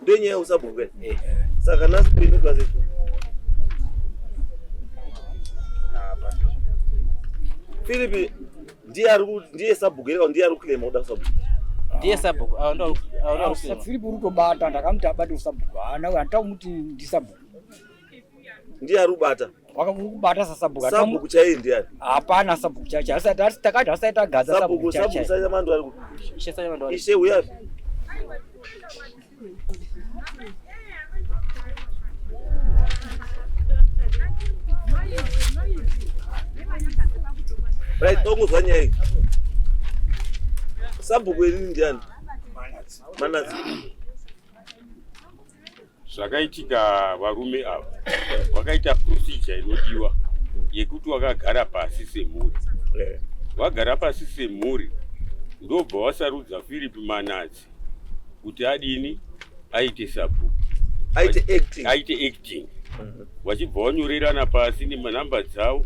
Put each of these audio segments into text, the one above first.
Ndenyaya yeusabhuku eh. Saka nhasi kuinoitwa sei? Philip ndiye ari ndiye sabhuku here ndiye ari kuclaima kuda sabhuku? Ndiye sabhuku. Awo ndo awo ndo kuclaima. Philip uri kutobata ndakamuti abate usabhuku. Haana handamuti ndisabhuku. Ndiye ari kubata. Wakakubata sasabhuku. Sabhuku chaiye ndiani? Hapana sabhuku chaiye. Asati asi takati asati tagadza sabhuku chaiye. Sabhuku Sanyamando ari kupi? Ishe Sanyamando ari. Ishe uya. Right, tongozwa nyaya iyi. Sabhuku inini ndiani? Manatsi. Zvakaitika varume ava vakaita procedure inodiwa yekuti wakagara pasi semhuri. Wagara pasi semhuri ndobva wasarudza Philip Manatsi kuti adini aite sabhuku aite acting, aite acting. Wachibva wanyorerana pasi nemanhamba dzavo.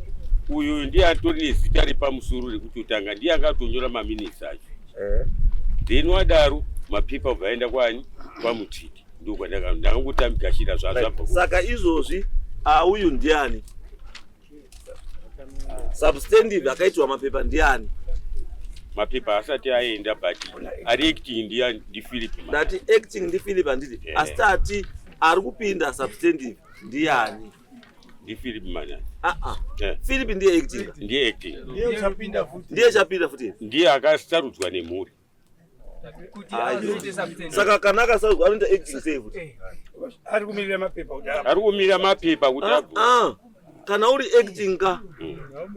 Uyu ndiye atori nezita repamusoro rekutotanga, ndiye akatonyora maminitsi acho. Then wadaro mapepa obva aenda kwani kwamutiti ndokwandakangotambigashira zvazvabva. Saka izvozvi auyu ndiani substantive akaitwa mapepa ndiani? Mapepa asati aenda but ari acting ndiani? NdiPhilip. Ndati acting ndiPhilip handiti? Yeah. Asi tati ari kupinda substantive ndiani? NdiPhilip Manana. Ah ah. Yeah. Philip ndiye acting. Ndiye acting. Ndiye chapinda futi. Ndiye chapinda futi. Ndiye akasarudzwa nemhuri. Saka kana akasarudzwa anoita acting sei futi? Eh. Ari kumirira mapepa kuti ari kumirira mapepa kuti ah, ah. Kana uri acting ka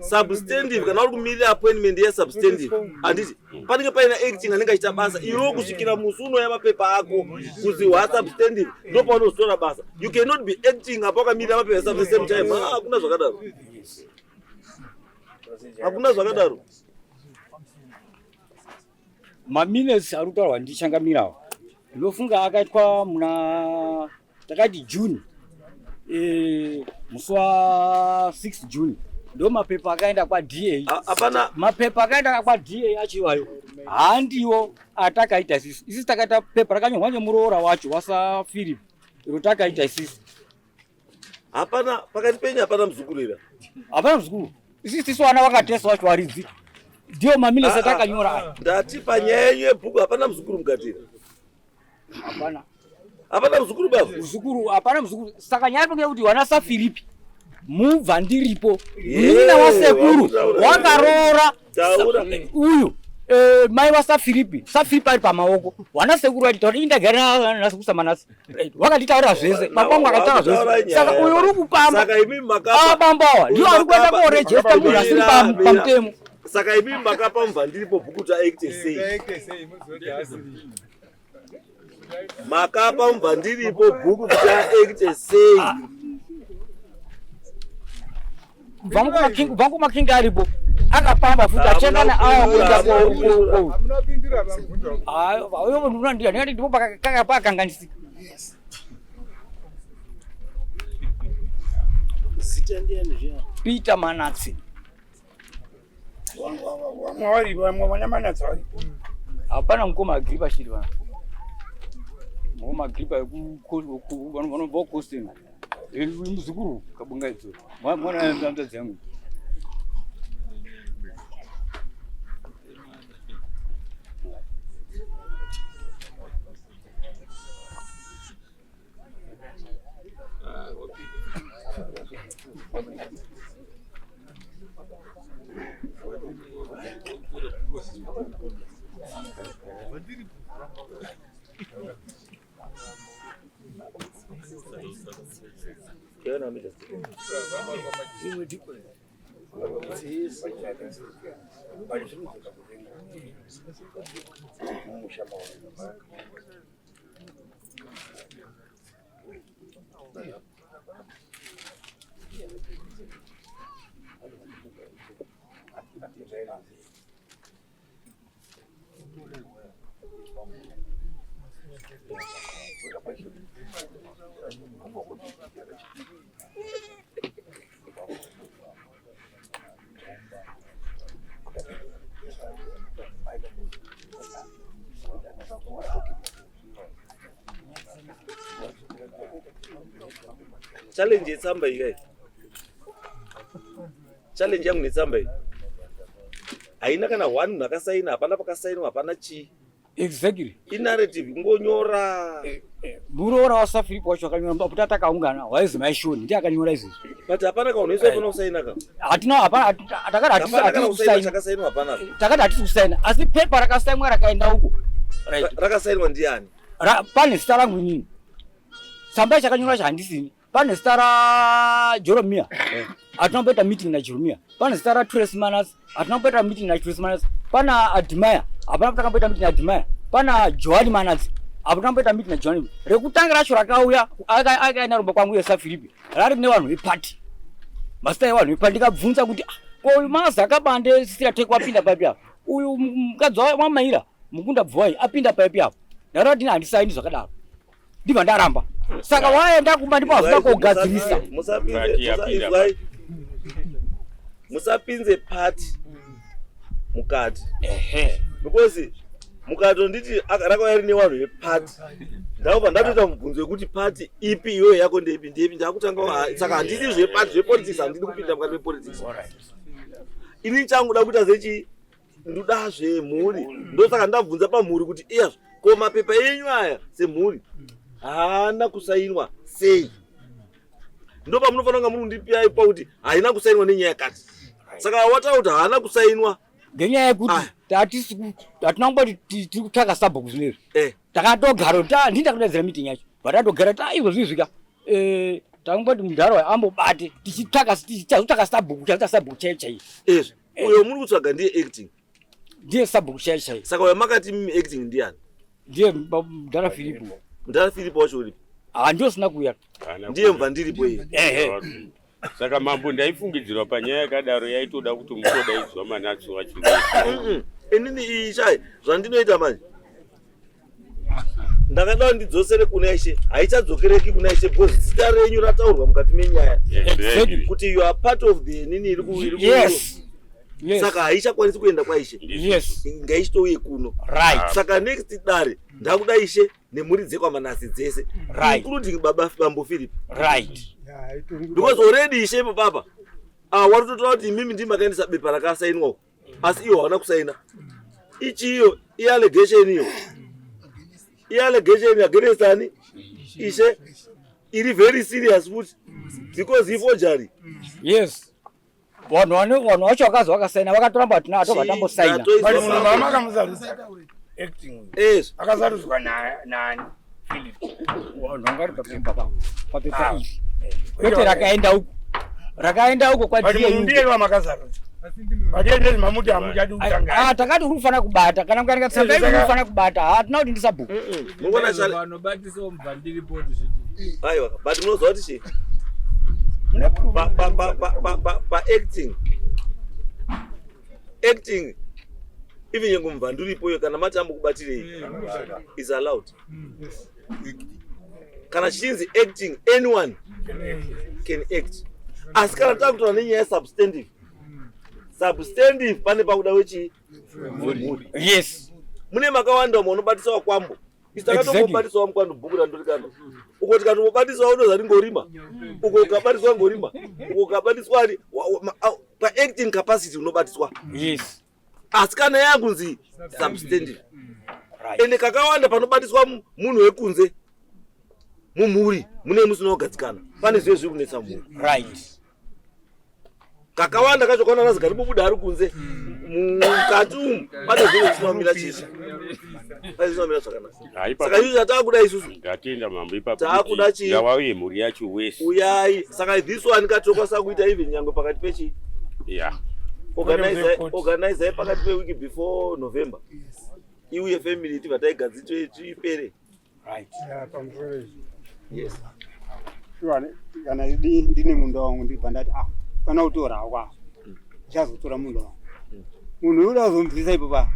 substantive, kana uri kumirira appointment ye substantive handiti panenge paina acting anenge achiita basa iwe kusvikira musi unouya mapepa ako kuzi wa substantive ndo paunozotora basa. You cannot be acting apa wakamirira mapepa at the same time. Ah, hakuna zvakadaro, hakuna zvakadaro. Maminutes ari kutaurwa ndichangamirawo ndinofunga akaitwa muna takati June musi wa 6 June ndo mapepa akaenda kwa DA. Hapana mapepa akaenda kwa DA acho iwayo handiwo atakaita isisi. Isisi takaita pepa rakanyorwa nemuroora wacho wasa Philip iro takaita isisi. Hapana pakati penyu hapana muzukuru here? Hapana muzukuru. Isisi tisu vana vakatesa wacho varidzi. Ndiyo maminutes atakanyora aya. Ndati panyaya yenyu yebhuku hapana muzukuru mukati here? Hapana. Hapana muzukuru baba. Muzukuru hapana muzukuru. Saka nyaya yepenge kuti wana saFilipi mubva ndiripo. Munin'ina wasekuru wakaroora uyu mai waSafiripi. Safiripi ari pamaoko. Wana sekuru vaiti ini ndagara nasekuru Samanasi. Wakatitaurira zvese. Baba vangu akataura zvese. Saka uyu uri kupamba. Saka imi makapa. Ah bambo awa ndiwo ari kuenda korejesta munhu asiri pamutemo. Saka imi makapa mubva ndiripo bhuku kuti aite sei? Makapa mubva ndiripo bhuku kuti aite sei? Kubva kumaking aripo akapamba futi achienda neawa kuenda ko ndipo pakakanganisika. Peter Manatsi. Hapana mukoma Agripa chiri vana. Mukoma Agripa vanobva kuCostin. Muzukuru kabunga idzo. Mwana hanzvadzi yangu. Challenge yetsamba iyi kai. Challenge yangu netsamba iyi. Haina kana one munhu akasaina, hapana pakasainwa, hapana chii. Exactly. Inarrative kungonyora. Muroora waSafiripo wacho akanyora apo takaungana waizi maishoni ndiye akanyora izvozvo. But hapana kaunhu isu hapana kusaina ka. Hatina hapana takati hatisi Hapana kana hatisi kusaina kusaina. chakasainwa hapana. Takati hatisi kusaina asi pepa rakasainwa rakaenda uko. Right. Rakasainwa ndiani? Pane zita rangu inini. Tsamba chakanyora chacho handisini. Pane zita raJeremia. Hatina kumboita meeting naJeremia. Pane zita raTrace Manas. Hatina kumboita meeting naTrace Manas. Pana Admire. Hapana takamboita meeting naAdmire. Pana Joani Manas. Hapana kumboita meeting naJoani. Rekutanga racho rakauya akaenda rumba kwangu yeSafiripi. Rari nevanhu vepati. Mazita evanhu vepati ndikabvunza kuti ah, ko uyu Manas akabande sisira teko apinda papi apa. Uyu mukadzi waMaira Mukunda Bvuwai apinda papi apa. Ndakati ndini handisaini zvakadaro. Ndibva ndaramba. Saka waenda kumba ndipo hazvina kogadzirisa. Musapinze musapinze party mukati. Ehe. Because mukatonditi rakauya rine vanhu veparty ndakubva ndatoita mubvunzo wekuti party ipi iyoyo yako ndeipi ndeipi ndakutanga saka handidi zveparty zvepolitics handidi kupinda mukati mepolitics. Ini changuda kuita sechi ndoda zvemhuri ndosaka ndabvunza pamhuri kuti iyazvo ko mapepa enyu aya semhuri haana kusainwa sei ndopamunofanira kunga muri kundipiyai pakuti haina kusainwa nenyaya yakati saka wataura kuti haana kusainwa ngenyaya yekuti Ah. tatisi hatina kumboti tiri kutsvaka sabhuku zvinezvi Eh. takatogara ndini ndakadaidzira meeting yacho but tatogara ta izvo zvizvika takamboti mudhara ambobate tichitsvaka tichazotsvaka sabhuku chazoita sabhuku chaiyo chaiyo. Ezvo uyo muri kutsvaga ndiye acting. Ndiye sabhuku chaiyo chaiyo. Saka uyo makati mimi acting ndiani? Ndiye mudhara Filipo. Mudhara Filipo wacho uripi? Ah, ndiyo sina kuuya. Ndiye mubva ndiripo iye. Ehe. Saka mambo ndaifungidzirwa panyaya yakadaro yaitoda kuti mutodaidzwa manatso wacho. Inini iyi chai zvandinoita manje. Ndakada ndidzosere kuna Ishe, haichadzokereki kuna Ishe because zita renyu rataurwa mukati menyaya. Exactly. Kuti you are part of the nini iri ku Yes. Yes. Saka haichakwanisi kuenda kwa Ishe. Yes. Ngaichitouye kuno. Right. Saka next dare ndakuda Ishe nemhuri dzekwaManase dzese. Right. Including baba Bambo Philip. Right. Because already Ishe ipo papa. Ah, waritotora kuti imimi ndimi makaendesa bepa rakasainwa uko. Asi iwo hawana kusaina. Ichi iyo iallegation iyo. Iallegation against ani? Ishe iri very serious futi because iforgery. Yes. Vanhu vacho vakazi vakasaina vakatoramba kuti na tobva tambosaina. But munhu vamakamusarudza acting. Yes. Akasarudzwa nani? Philip. Vanhu vangari papepa papepa iri. Kwete rakaenda uko. Rakaenda uko kwa But DA. munhu ndiye wamakasarudza. But mamuti hamuchadi kutanga. Ah, takati uri kufanira kubata kana mukaenda tsamba iri kufanira kubata. Hatina kuti ndisabhuku. Munoona chale. Vanobatisa mubva ndiripo zviti. Aiwa, but munoziva kuti chii? Pa acting. Acting even nyange mubva ndiripo iyo kana mati ambokubatirei is allowed. Kana chichinzi acting anyone can act. Asi kana takutaura nenyaya yesubstantive. Substantive pane pakuda wechi mhuri. Yes. Mune makawanda munobatiswa kwambo. Isu takatombobatiswa mukwando bhuku randorikana. Uko tikatombobatiswa unoza ngorima. Uko ukabatiswa ngorima. Uko ukabatiswa ari pa acting capacity unobatiswa. Yes. Asi kana yakunzi substantive. Right. Ende kakawanda panobatiswa munhu wekunze mumhuri mune musina kugadzikana. Pane zviye zviri kunetsa mhuri. Right. Kakawanda kacho kaona razigari bubuda ari kunze mukati umu pane zvinhu zvisina kumira chii. Pane zvisina kumira zvakanaka. Saka izvi zvataakuda isusu. Ndatenda mambo ipapo. Taakuda chii? Ngavauye mhuri yacho wese. Uyai. Saka this one katokwanisa kuita even nyangwe pakati pechi. Yeah. Organize pakati pewiki before November. Iuye family tibva taigadzira tiipere. Right. Yeah, pamusoro izvi. Yes. Sure, kana ndine munda wangu ndibva ndati ah, kana kutora hako. Ndichazotora munda wangu. Munhu uyu azomubvisa ipo pa.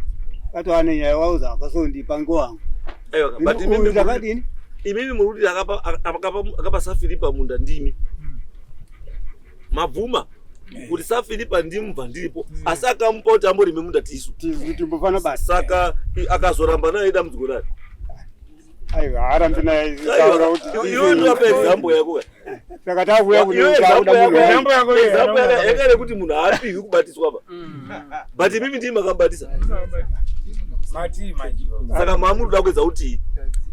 Atova nenyaya wauza akasondipa ngowangu. Aiwa, but imimi ndakadini? Imimi muri kuti akapa saFilipa munda ndimi. Mabvuma kuti saFilipa ndimubva ndiripo asi akamupa kuti amborime munda tisu. Tisu timbofana basa. Saka akazoramba naye dambudziko rari. Aiwa, haarambi naye taura kuti Iwe ndiwape example yako. Saka takuya Iwe kuda munhu. Example yako iye, example yako yanga yekuti munhu haapihwi kubatiswa pa, but imimi ndii makamubatisa. Mati manje. Saka mamuri kuda kuedza kuti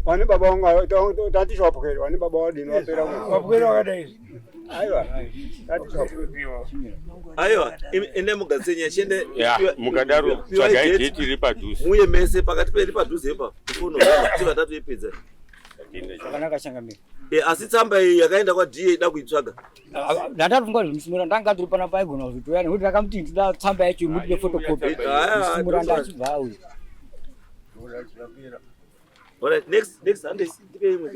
Vane baba vangu tati shwapukeri, vane baba vadini vapera. Wapwera wakadai. Aiwa, tati shwapukeri. Aiwa, endai mugadzise nyaya, chiende. Ya, mukadaro tsvagai date iri padhuze. Muye mese pakati peri padhuze ipa before November, kuti vatatu yepedza. Zvakanaka, changamire. Asi tsamba iyi yakaenda kwaDA ida kuitsvaga. Ndandatofunga kuti Musimuranda anga tiri panapa, aigona kuzotoya, nekuti ndakamuti ndida tsamba yacho, mutipe photocopy. Ah, Musimuranda achibva auya. Alright, next, next, hande, ndipe imwe.